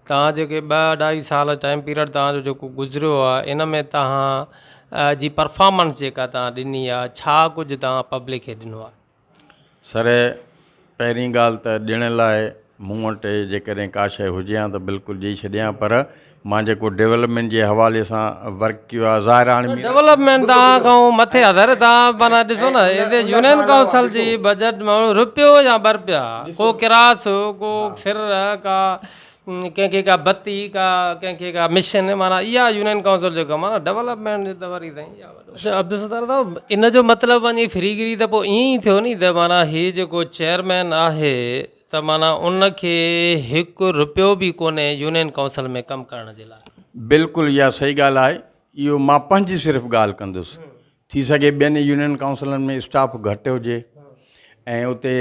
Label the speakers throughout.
Speaker 1: توهان جيڪي ٻه اڍائي سال ٽائيم پيريڊ توهان جو جيڪو گذريو آهي ان ۾ توهان جي پرفارمنس جيڪا توهان ڏني آهي ڇا ڪجهه توهان پبلڪ کي ڏنو آهي؟
Speaker 2: سر پهرين ڳالهه ته ڏيڻ لاء مون وٽ جيڪڏهن ڪا شيء هجي ها ته بلڪل ڏئي ڇڏيان ها پر مان جيڪو ڊولپمينٽ جي حوالي سان ورڪ ڪيو آهي ظاهر آهي هاڻي
Speaker 1: ڊولپمينٽ توهان کان مٿي آهي سر توهان معنيٰ ڏسو نه هتي يونين ڪائونسل جي بجيٽ ۾ روپيو يا ٻه روپيا ڪو ڪراس ڪو سر ڪا ڪنهن کي ڪا بتي ڪا ڪنهن کي ڪا مشن معنيٰ اها يونين ڪائونسل جو ڪم آهي نه ڊولپمينٽ جو ته وري سائين اها وڏو اڇا عبدالستار صاحب ان جو مطلب وڃي فري گري ته پوء ائين ئي ٿيو ني ته معنيٰ هي جيڪو چيئرمين آهي ته معنيٰ ان کي هڪ رپيو به ڪونهي يونين ڪائونسل ۾ ڪم ڪرڻ جي لاء.
Speaker 2: بلڪل اها صحيح ڳالهه آهي اهو مان پنهنجي صرف ڳالهه ڪندس ٿي سگهي ٻين يونين ڪائونسلن ۾ اسٽاف گهٽ هجي ۽ اتي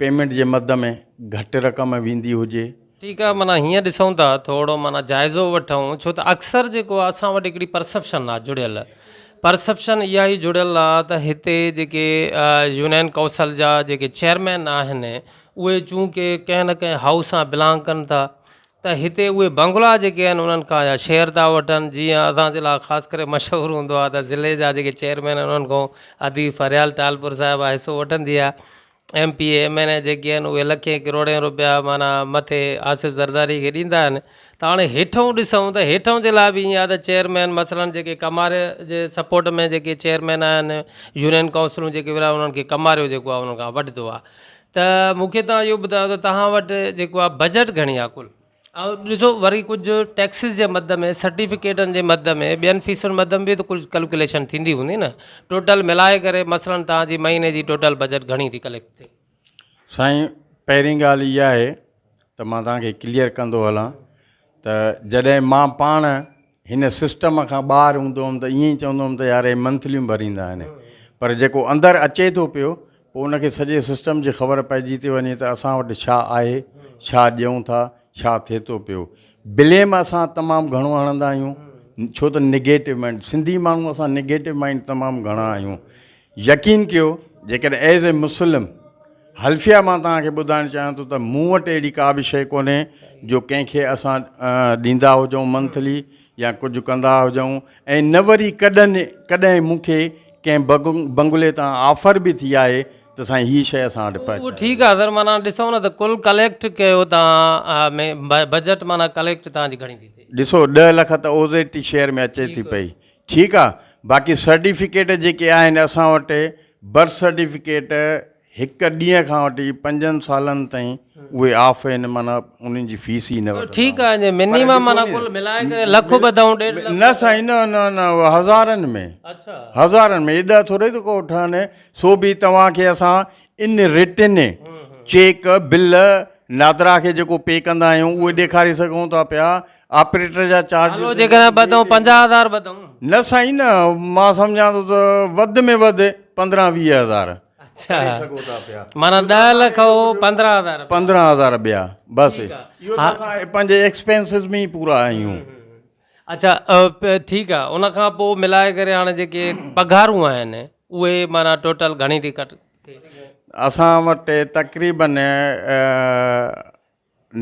Speaker 2: پيمينٽ جي مد ۾ گهٽ رقم ويندي هجي.
Speaker 1: ٺيڪ آ معنيٰ هيئن ڏسون ٿا ٿورو معنيٰ جائزو وٺون ڇو ته اڪثر جيڪو آ اسان وٽ هڪڙي پرسپشن آ جڙيل پرسپشن اها ئي جڙيل آ ته هتي جيڪي يونين ڪائونسل جا جيڪي چيئرمين آهن اهي چونڪه ڪنهن نه ڪنهن هائوس سان بلانگ ڪن ٿا ته هتي اهي بنگلا جيڪي آهن انهن کان يا شيئر ٿا وٺن جيئن اسان جي لاء خاص ڪري مشهور هوندو آهي ته ضلعي جا جيڪي چيئرمين آهن انهن کان ادي فريال ٽالپر صاحبه حصو وٺندي آهي M P A M N A جيڪي آهن اهي لکين ڪروڙين روپيا معنيٰ مٿي آصف زرداري کي ڏيندا آهن ته هاڻي هيٺئون ڏسون ته هيٺئون جي لاء به ائين آهي ته چيئرمين مثلاً جيڪي ڪماري جي سپورٽ ۾ جيڪي چيئرمين آهن يونين ڪائونسلون جيڪي ورهايو انهن کي ڪماريو جيڪو آهي انهن کان وٺندو آهي ته مون کي توهان اهو ٻڌايو ته توهان وٽ جيڪو آهي بجيٽ گهڻي آهي ڪل ۽ ڏسو وري ڪجهه ٽيڪسز جي مد ۾ سرٽيفڪيٽن جي مد ۾ ٻين فيسن مد ۾ به ته ڪجهه ڪلڪوليشن ٿيندي هوندي نه ٽوٽل ملائي ڪري مثلاً توهان جي مهيني جي ٽوٽل بجيٽ گهڻي ٿي ڪليڪٽ ٿئي.
Speaker 2: سائين پهرين ڳالهه اها آهي ته مان توهان کي ڪليئر ڪندو هلان ته جڏهن مان پاڻ هن سسٽم کان ٻاهر هوندو هوم ته ائين ئي چوندو هوم ته يار هي منٿليون ڀريندا آهن پر جيڪو اندر اچي ٿو پيو پوء ان کي سڄي سسٽم جي خبر پئجي ٿي وڃي ته اسان وٽ ڇا آهي ڇا ڏيون ٿا ڇا ٿئي ٿو پيو بليم اسان تمام گهڻو هڻندا آهيون ڇو ته نگيٽو مائنڊ سنڌي ماڻهو اسان نگيٽو مائنڊ تمام گهڻا آهيون يقين ڪيو جيڪڏهن ايز اي مسلم حلفيه مان توهان کي ٻڌائڻ چاهيان ٿو ته مون وٽ اهڙي ڪا به شيء ڪونهي جو ڪنهن کي اسان ڏيندا هجون منٿلي يا ڪجهه ڪندا هجون ۽ نه وري ڪڏهن ڪڏهن مون کي ڪنهن بنگلي تان آفر به ٿي آهي ته سائين هي شيء اسان وٽ
Speaker 1: اهو ٺيڪ آهي سر معنيٰ ڏسو نه ته ڪل ڪليڪٽ ڪيو توهان بجيٽ معنيٰ ڪليڪٽ توهان جي گهڻي ٿي ٿئي.
Speaker 2: ڏسو ڏهه لک ته او زيڊ ٽي شيئر ۾ اچي ٿي پئي ٺيڪ آ باقي سرٽيفڪيٽ جيڪي آهن اسان وٽ برٿ سرٽيفڪيٽ هڪ ڏينهن کان وٺي پنجن سالن تائين اهي آف آهن معنيٰ انهن جي فيس ئي نه وٺندا
Speaker 1: ٺيڪ آهي جي منيمم معنيٰ ڪل ملائي ڪري لک ٻڌائون ڏيڍ لک
Speaker 2: نه سائين نه نه نه هزارن ۾ هزارن ۾ ايڏا ٿوري ٿو ڪو ٺهن سو به توهان کي اسان ان رٽن چيڪ بل نادرا کي جيڪو پي ڪندا آهيون اهي ڏيکاري سگهون ٿا پيا آپريٽر جا چارج
Speaker 1: هلو جيڪڏهن ٻڌون 50 هزار ٻڌون.
Speaker 2: نه سائين نه مان سمجهان ٿو ته وڌ ۾ وڌ 15 20 هزار
Speaker 1: اڇا معنيٰ 10 لک هو 15 هزار
Speaker 2: 15 هزار ٻيا بس اهو ته اسان پنهنجي ايڪسپينسز ۾ ئي پورا آهيون.
Speaker 1: اڇا ٺيڪ آ ان کان پوء ملائي ڪري هاڻي جيڪي پگهارون آهن اهي معنيٰ ٽوٽل گهڻي ٿي ڪٽ ٿئي.
Speaker 2: اسان وٽ تقريبن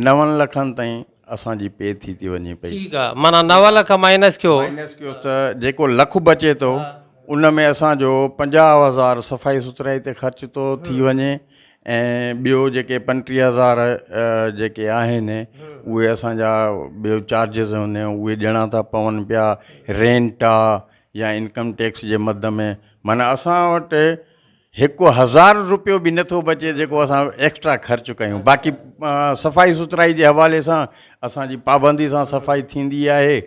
Speaker 2: نون لکن تائين اسان جي پي ٿي ٿي وڃي پئي.
Speaker 1: ٺيڪ آ معنيٰ نو لک مائنس ڪيو.
Speaker 2: مائنس ڪيو ته جيڪو لک بچي ٿو ان ۾ اسان جو 50 هزار صفائي سٿرائي تي خرچ ٿو ٿي وڃي ۽ ٻيو جيڪي 35 هزار جيڪي آهن اهي اسان جا ٻيو چارجز آهن اهي ڏيڻا ٿا پون پيا رينٽ آ يا انڪم ٽيڪس جي مد ۾ معنيٰ اسان وٽ هڪ هزار روپيو به نٿو بچي جيڪو اسان ايڪسٽرا خرچ ڪيون باقي صفائي سٿرائي جي حوالي سان اسان جي پابندي سان صفائي ٿيندي آهي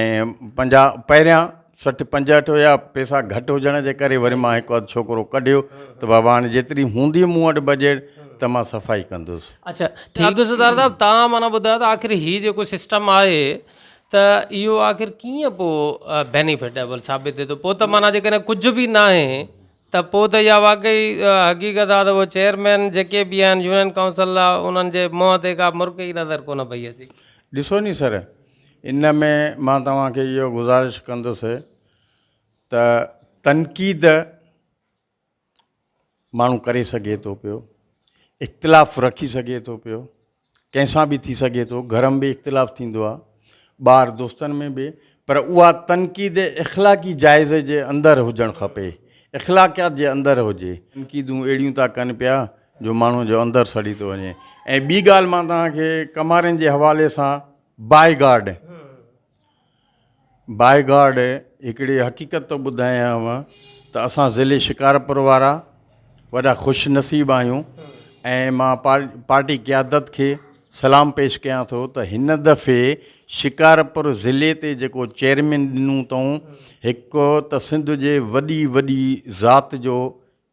Speaker 2: ۽ پنجاهه پهريان سٺ پنجهٺ هيا پئسا گهٽ هجڻ جي ڪري وري مان هڪ اڌ ڇوڪرو ڪڍيو ته بابا هاڻي جيتري هوندي مون وٽ بجيٽ ته مان صفائي ڪندس.
Speaker 1: اڇا ٺيڪ عبدالستار صاحب توهان معنيٰ ٻڌايو ته آخر هي جيڪو سسٽم آهي ته اهو آخر ڪيئن پوء بينيفٽيبل ثابت ٿئي ٿو پوء ته معنيٰ جيڪڏهن ڪجهه به ناهي ته پوء ته اها واقعي حقيقت آهي ته اهي چيئرمين جيڪي به آهن يونين ڪائونسل لا انهن جي منهن تي ڪا مرڪ ئي نظر ڪونه پئي اچي.
Speaker 2: ڏسو ني سر ان ۾ مان توهان کي اهو گذارش ڪندس ته تنقيد ماڻهو ڪري سگهي ٿو پيو، اختلاف رکي سگهي ٿو پيو، ڪنهن سان به ٿي سگهي ٿو، گهر ۾ به اختلاف ٿيندو آهي، ٻاهر دوستن ۾ به، پر اها تنقيد اخلاقي جائزي جي اندر هجڻ کپي، اخلاقيات جي اندر هجي. تنقيدون اهڙيون ٿا ڪن پيا جو ماڻهو جو اندر سڙي ٿو وڃي. ۽ ٻي ڳالهه مان توهان کي ڪمارين جي حوالي سان باء گاڊ، باء گاڊ هڪڙي حقيقت ٿو ٻڌايانو ته اسان ضلعي شڪارپور وارا وڏا خوش نصيب آهيون ۽ مان پارٽي قيادت کي سلام پيش ڪيان ٿو ته هن دفعي شڪارپور ضلعي تي جيڪو چيئرمين ڏنو اٿئون هڪ ته سنڌ جي وڏي وڏي ذات جو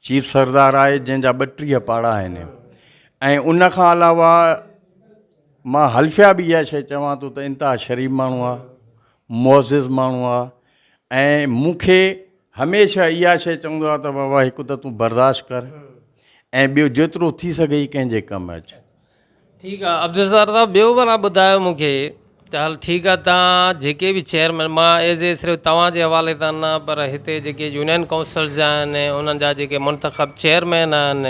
Speaker 2: چيف سردار آهي جنهن جا 32 پاڙا آهن ۽ ان کان علاوه مان حلفيا به اها شيء چوان ٿو ته انتها شريف ماڻهو آهي، معزز ماڻهو آهي ۽ مون کي هميشه اها شيء چوندو آهي ته بابا هڪ ته تون برداشت ڪر ۽ ٻيو جيترو ٿي سگهئي ڪنهن جي ڪم اچ.
Speaker 1: ٺيڪ آ عبدالستار صاحب ٻيو ڀلا ٻڌايو مون کي ته هل ٺيڪ آ تان جيڪي به چيئرمين مان ايز اي صرف توهان جي حوالي سان نه پر هتي جيڪي يونين ڪائونسلز جا آهن انهن جا جيڪي منتخب چيئرمين آهن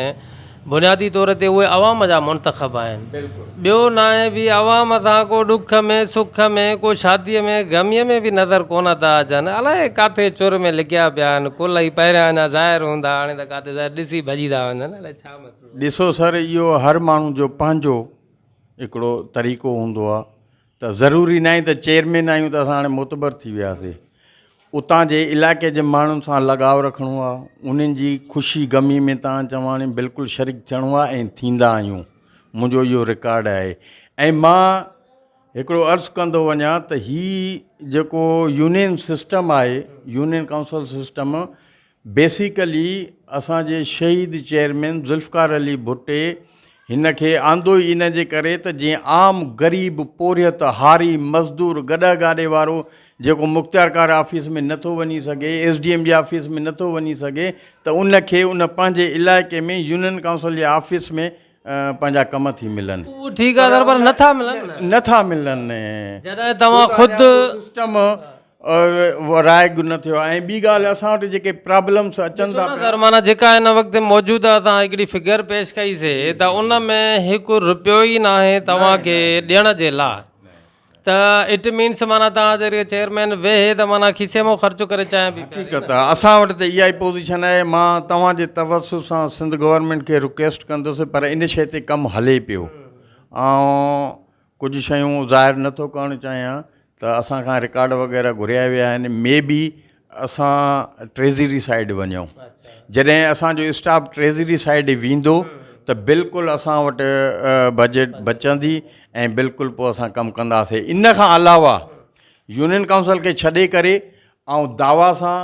Speaker 1: بنيادي طور تي اهي عوام جا منتخب آهن ٻيو ناهي به عوام سان ڪو ڏک ۾ سک ۾ ڪو شادي ۾ غمي ۾ به نظر ڪونه ٿا اچن الائي ڪاٿي چر ۾ لڪيا پيا آهن ڪل ئي پهريان اڃا ظاهر هوندا هاڻي ته ڪاٿي ظاهر ڏسي ڀڄي ٿا وڃن الائي ڇا مسئلو.
Speaker 2: ڏسو سر اهو هر ماڻهو جو پنهنجو هڪڙو طريقو هوندو آهي ته ضروري ناهي ته چيئرمين آهيون ته اسان هاڻي معتبر ٿي وياسي اتان جي علائقي جي ماڻهن سان لڳاء رکڻو آهي انهن جي خوشي غمي ۾ تان چواڻي بلڪل شريڪ ٿيڻو آهي ۽ ٿيندا آهيون منهنجو اهو رڪارڊ آهي ۽ مان هڪڙو عرض ڪندو وڃان ته هي جيڪو يونين سسٽم آهي يونين ڪائونسل سسٽم بيسيڪلي اسان جي شهيد چيئرمين ذوالفقار علي ڀٽي هن کي آندو ئي ان جي ڪري ته جيئن عام غريب پورهيت هاري مزدور گڏهه گاڏي وارو جيڪو مختيارڪار آفيس ۾ نٿو وڃي سگهي ايس ڊي ايم جي آفيس ۾ نٿو وڃي سگهي ته ان کي ان پنهنجي علائقي ۾ يونين ڪائونسل جي آفيس ۾ پنهنجا ڪم ٿي ملن.
Speaker 1: اهو ٺيڪ آهي سر پر نٿا ملن نه.
Speaker 2: نٿا ملن.
Speaker 1: جڏهن توهان خود.
Speaker 2: سسٽم رائج نه ٿيو آهي ۽ ٻي ڳالهه اسان وٽ جيڪي پرابلمس اچن ٿا
Speaker 1: پيا. سر معنيٰ جيڪا هن وقت موجوده اسان هڪڙي فگر پيش ڪئي سي ته ان ۾ هڪ رپيو ئي ناهي توهان کي ڏيڻ جي لاء ته it means معنيٰ توهان جيڪڏهن چيئرمين ويهي ته معنيٰ کيسي مان خرچ ڪري چانهه به پياري
Speaker 2: حقيقت آهي اسان وٽ ته اها ئي پوزيشن آهي مان توهان جي توسط سان سنڌ گورنمينٽ کي رڪويسٽ ڪندس پر ان شيء تي ڪم هلي پيو آئون ڪجهه شيون ظاهر نٿو ڪرڻ چاهيان ته اسان کان رڪارڊ وغيره گهريا ويا آهن مي بي اسان ٽريزري سائيڊ وڃون جڏهن اسان جو اسٽاف ٽريزري سائيڊ ويندو ته بلڪل اسان وٽ بجيٽ بچندي ۽ بلڪل پوء اسان ڪم ڪنداسين ان کان علاوه يونين ڪائونسل کي ڇڏي ڪري آئون دعويٰ سان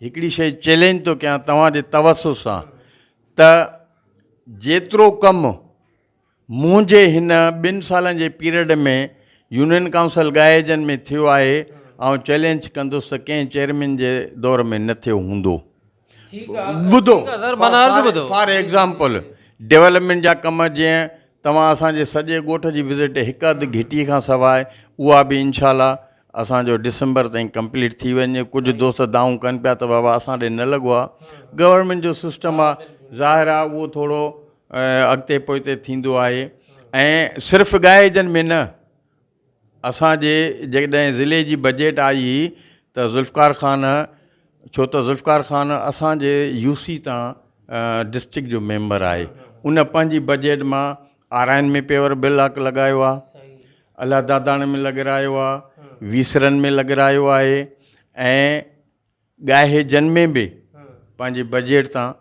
Speaker 2: هڪڙي شيء چئلينج ٿو ڪيان توهان جي توسط سان ته جيترو ڪم منهنجي هن ٻن سالن جي پيريڊ ۾ يونين ڪائونسل ڳاهيجن ۾ ٿيو آهي، آئون چئلينج ڪندس ته ڪنهن چيئرمين جي دور ۾ نه ٿيو هوندو. ٻڌو فار ايگزامپل ڊولپمينٽ جا ڪم جيئن توهان اسان جي سڄي ڳوٺ جي وزٽ هڪ اڌ گهٽي کان سواء اها به انشاء الله اسان جو ڊسمبر تائين ڪمپليٽ ٿي وڃي ڪجهه دوست دانهون ڪن پيا ته بابا اسان ڏي نه لڳو آهي گورنمينٽ جو سسٽم آهي ظاهر آهي اهو ٿورو اڳتي پوئتي ٿيندو آهي ۽ صرف ڳائجن ۾ نه اسان جي جيڪڏهن ضلعي جي بجيٽ آئي هئي ته ذوالفقار خان ڇو ته ذوالفقار خان اسان جي يو سي تان ڊسٽرڪٽ جو ميمبر آهي ان پنهنجي بجيٽ مان آرائن ۾ پيور بلاڪ لڳايو آهي الله داداڻي ۾ لڳرايو آهي ويسرن ۾ لڳرايو آهي ۽ ڳاهي جن ۾ به پنهنجي بجيٽ تان.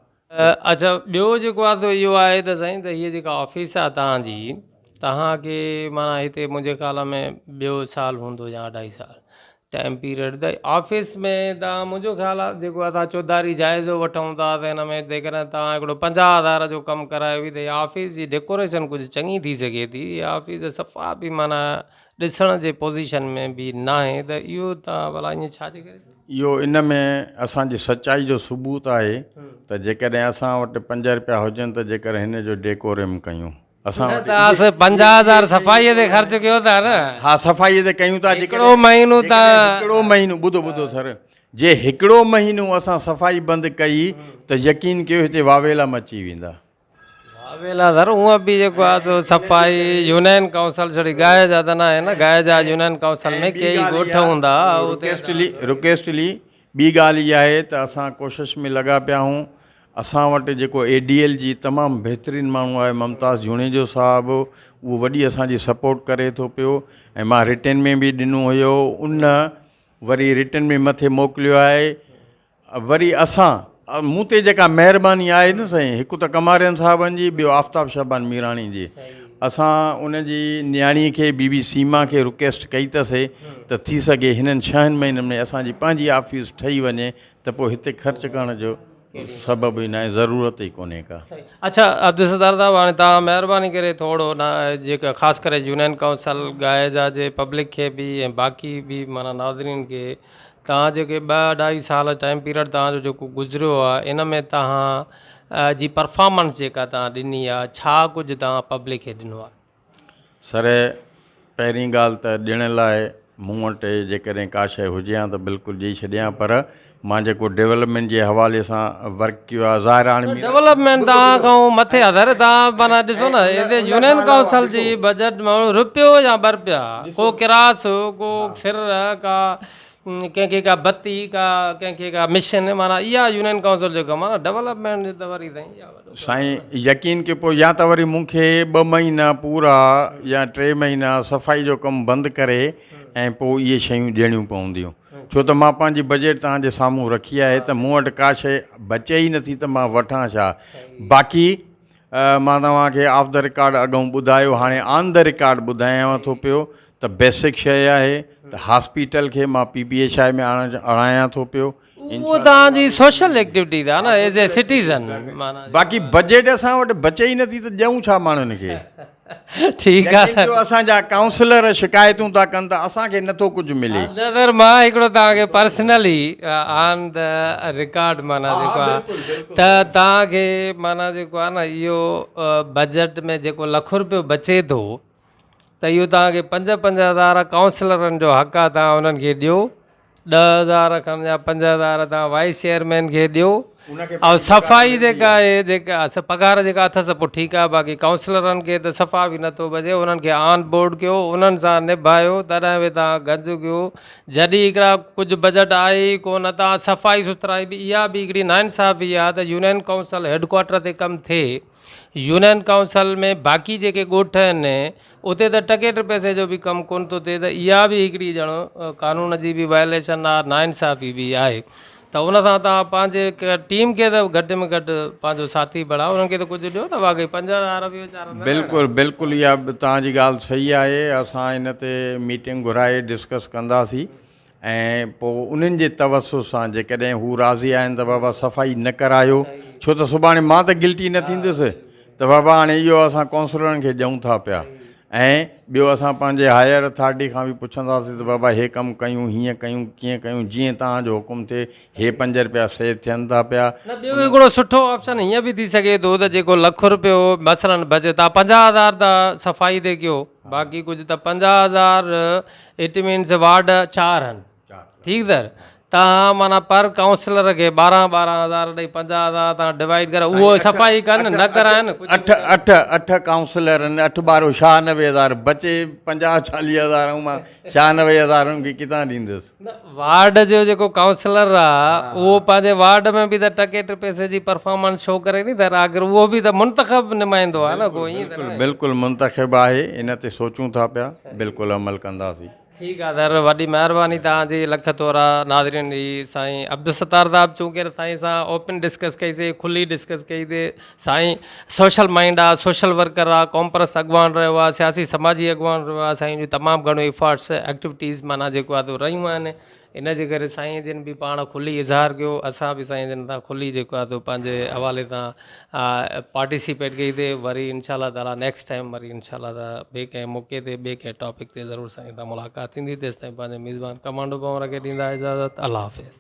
Speaker 1: اڇا ٻيو جيڪو آهي سو اهو آهي ته سائين ته هيء جيڪا آفيس آهي توهان جي توهان کي معنيٰ هتي منهنجي خيال ۾ ٻيو سال هوندو يا اڍائي سال ٽائيم پيريڊ ته آفيس ۾ توهان منهنجو خيال آهي جيڪو اسان چوڌاري جائزو وٺون ٿا ته هن ۾ جيڪڏهن توهان هڪڙو 50,000 جو ڪم ڪرايو به ته هيء آفيس جي ڊيڪوريشن ڪجهه چڱي ٿي سگهي ٿي هيء آفيس صفا به معنيٰ ڏسڻ جي پوزيشن ۾ به ناهي ته اهو توهان ڀلا ائين ڇا جي ڪري ٿيو؟
Speaker 2: اهو ان ۾ اسان جي سچائي جو ثبوت آهي ته جيڪڏهن اسان وٽ پنج رپيا هجن ته جيڪر هن جو ڊيڪوريم ڪيون. اسان
Speaker 1: نه وٽ ته اهي 50,000 صفائيء تي خرچ ڪيو ٿا نه.
Speaker 2: ها صفائيء تي ڪيون ٿا
Speaker 1: هڪڙو مهينو ته.
Speaker 2: هڪڙو مهينو ٻڌو ٻڌو سر جي هڪڙو مهينو اسان صفائي بند ڪئي ته يقين ڪيو هتي واويلا مچي ويندا.
Speaker 1: ويلا سر هونء به جيڪو آهي سو صفائي يونين ڪائونسل ڇڙي ڳاهي جا ته ناهي نه ڳاهي جا يونين ڪائونسل ۾ ڪيئي ڳوٺ هوندا
Speaker 2: اتي رڪويسٽلي ٻي ڳالهه اها آهي ته اسان ڪوشش ۾ لڳا پيا آهيون اسان وٽ جيڪو اي ڊي ايل جي تمام بهترين ماڻهو آهي ممتاز جوڻيجو صاحب اهو وڏي اسان جي سپورٽ ڪري ٿو پيو ۽ مان رٽن ۾ به ڏنو هيو ان وري رٽن ۾ مٿي موڪليو آهي وري اسان مون تي جيڪا مهرباني آهي نه سائين هڪ ته ڪمارين صاحبن جي ٻيو آفتاب شعبان ميراڻي جي اسان ان جي نياڻي کي بي بي سيما کي رڪويسٽ ڪئي اٿسي ته ٿي سگهي هنن ڇهن مهينن ۾ اسان جي پنهنجي آفيس ٺهي وڃي ته پوء هتي خرچ ڪرڻ جو سبب ئي ناهي ضرورت ئي ڪونهي ڪا.
Speaker 1: اڇا عبدالستار صاحب هاڻي توهان مهرباني ڪري ٿورو نه جيڪا خاص ڪري يونين ڪائونسل ڳاهيجا جي پبلڪ کي به ۽ باقي به معنيٰ ناظرين کي توهان جيڪي ٻه اڍائي سال ٽائيم پيريڊ توهان جو جيڪو گذريو آهي ان ۾ توهان جي پرفارمنس جيڪا توهان ڏني آهي ڇا ڪجهه توهان پبلڪ کي ڏنو آهي؟
Speaker 2: سر پهرين ڳالهه ته ڏيڻ لاء مون وٽ جيڪڏهن ڪا شيء هجي ها ته بلڪل ڏئي ڇڏيان ها پر مان جيڪو ڊولپمينٽ جي حوالي سان ورڪ ڪيو آهي ظاهر آهي هاڻي
Speaker 1: ڊولپمينٽ توهان کان مٿي آهي سر توهان معنيٰ ڏسو نه هتي يونين ڪائونسل جي بجيٽ ۾ روپيو يا ٻه روپيا ڪو ڪراس ڪو سر ڪا ڪنهن کي ڪا بتي ڪا ڪنهن کي ڪا مشن معنيٰ اها يونين ڪائونسل جو ڪم آهي نه ڊولپمينٽ جو ته وري سائين اها وڏو
Speaker 2: ڪم سائين يقين ڪيو پوء يا ته وري مون کي ٻه مهينا پورا يا ٽي مهينا صفائي جو ڪم بند ڪري ۽ پوء اهي شيون ڏيڻيون پونديون ڇو ته مان پنهنجي بجيٽ توهان جي سامهون رکي آهي ته مون وٽ ڪا شيء بچي ئي نٿي ته مان وٺان ڇا باقي مان توهان کي آف the record اڳئون ٻڌايو هاڻي آن the record ٻڌايانو ٿو پيو ته بيسڪ شيء آهي ته هاسپيٽل کي مان پي پي ايڇ I ۾ آڻڻ آڻايان ٿو پيو
Speaker 1: اهو توهان جي سوشل ايڪٽيوٽي آهي نه ايز اي سٽيزن معنيٰ
Speaker 2: باقي بجيٽ اسان وٽ بچي ئي نٿي ته ڏيون ڇا ماڻهن کي
Speaker 1: ٺيڪ آ
Speaker 2: جو اسان جا ڪائونسلر شڪايتون ٿا ڪن ته اسان کي نٿو ڪجهه ملي.
Speaker 1: نه سر مان هڪڙو توهان کي پرسنلي آن the record معنيٰ جيڪو آ ته توهان کي معنيٰ جيڪو آ نه اهو بجيٽ ۾ جيڪو لک روپيو بچي ٿو ته اهو توهان کي پنج پنج هزار ڪائونسلرن جو حق آ توهان انهن کي ڏيو 10,000 کن يا 5,000 توهان وائيس چيئرمين کي ڏيو ۽ صفائي جيڪا آهي جيڪا پگهار جيڪا اٿس پوء ٺيڪ آهي باقي ڪائونسلرن کي ته صفا به نٿو بچي انهن کي آن بورڊ ڪيو انهن سان نڀايو تڏهن به توهان گنج ڪيو جڏهن هڪڙا ڪجهه بجيٽ آهي ئي ڪو نه توهان صفائي سٿرائي به اها به هڪڙي ناانصافي آهي ته يونين ڪائونسل هيڊ ڪوارٽر تي ڪم ٿئي يونين ڪائونسل ۾ باقي جيڪي ڳوٺ آهن اتي ته ٽڪي ٽي پئسي جو به ڪم ڪونه ٿو ٿئي ته اها به هڪڙي ڄڻ قانون جي به وائليشن آهي ناانصافي به آهي ته ان سان توهان پنهنجي ٽيم کي ته گهٽ ۾ گهٽ پنهنجو ساٿي بڻايو انهن کي ته ڪجهه ڏيو نه واقعي 5000 به ويچارا نه
Speaker 2: بلڪل بلڪل اها به توهان جي ڳالهه صحيح آهي اسان ان تي ميٽنگ گهرائي ڊسڪس ڪنداسين ۽ پوء انهن جي توسط سان جيڪڏهن هو راضي آهن ته بابا صفائي نه ڪرايو ڇو ته سڀاڻي مان ته گلٽي نه ٿيندس ته بابا هاڻي اهو اسان ڪائونسلرن کي ڏيون ٿا پيا ۽ ٻيو اسان پنهنجي هائر اٿارٽي کان به پڇنداسين ته بابا هي ڪم ڪيون هيئن ڪيون ڪيئن ڪيون جيئن توهان جو حڪم ٿئي هي پنج رپيا سيو ٿين ٿا پيا.
Speaker 1: نه ٻيو هڪڙو سٺو آپشن هيئن به ٿي سگهي ٿو ته جيڪو لک رپيو مثلاً بچي تان 50,000 ته صفائي تي ڪيو باقي ڪجهه ته 50,000 it means ward چار آهن ٺيڪ سر تان معنيٰ پر ڪائونسلر کي ٻارهن ٻارهن هزار ڏئي 50,000 تان ڊوائيڊ ڪري اهو صفائي ڪن نه ڪرائن
Speaker 2: اٺ اٺ اٺ ڪائونسلر آهن اٺ ٻارهن 96 هزار بچي 50 40 هزار ۽ مان 96 هزار ان کي ڪٿان ڏيندس.
Speaker 1: نه وارڊ جو جيڪو ڪائونسلر آ اهو پنهنجي وارڊ ۾ به ته ٽڪي ٽي پئسي جي پرفارمنس شو ڪري ني ته آخر اهو به ته منتخب نمائندو آ نه ڪو ائين ته
Speaker 2: ناهي. بلڪل منتخب آهي ان تي سوچون ٿا پيا بلڪل عمل ڪنداسين.
Speaker 1: ٺيڪ آ سر وڏي مهرباني توهان جي لک ٿورا ناظرين هي سائين عبدالستار صاحب چونڪه سائين سان اوپن ڊسڪس ڪئي سي کلي ڊسڪس ڪئي سي سائين سوشل مائنڊ آ سوشل ورڪر آ قومپرست اڳواڻ رهيو آ سياسي سماجي اڳواڻ رهيو آ سائين جون تمام گهڻيون ايفارٽس ايڪٽيوٽيز معنيٰ جيڪو آ سو رهيون آهن ان جي ڪري سائين جن به پاڻ کلي اظهار ڪيو اسان به سائين جن سان کلي جيڪو آ سو پنهنجي حوالي سان پارٽيسپيٽ ڪئي تي وري انشاء الله تعالي نيڪسٽ ٽائيم وري انشاء الله تعالي ٻئي ڪنهن موقعي تي ٻئي ڪنهن ٽاپڪ تي ضرور سائين سان ملاقات ٿيندي تيستائين پنهنجي ميزبان ڪمانڊو پنهور کي ڏيندا اجازت الله حافظ.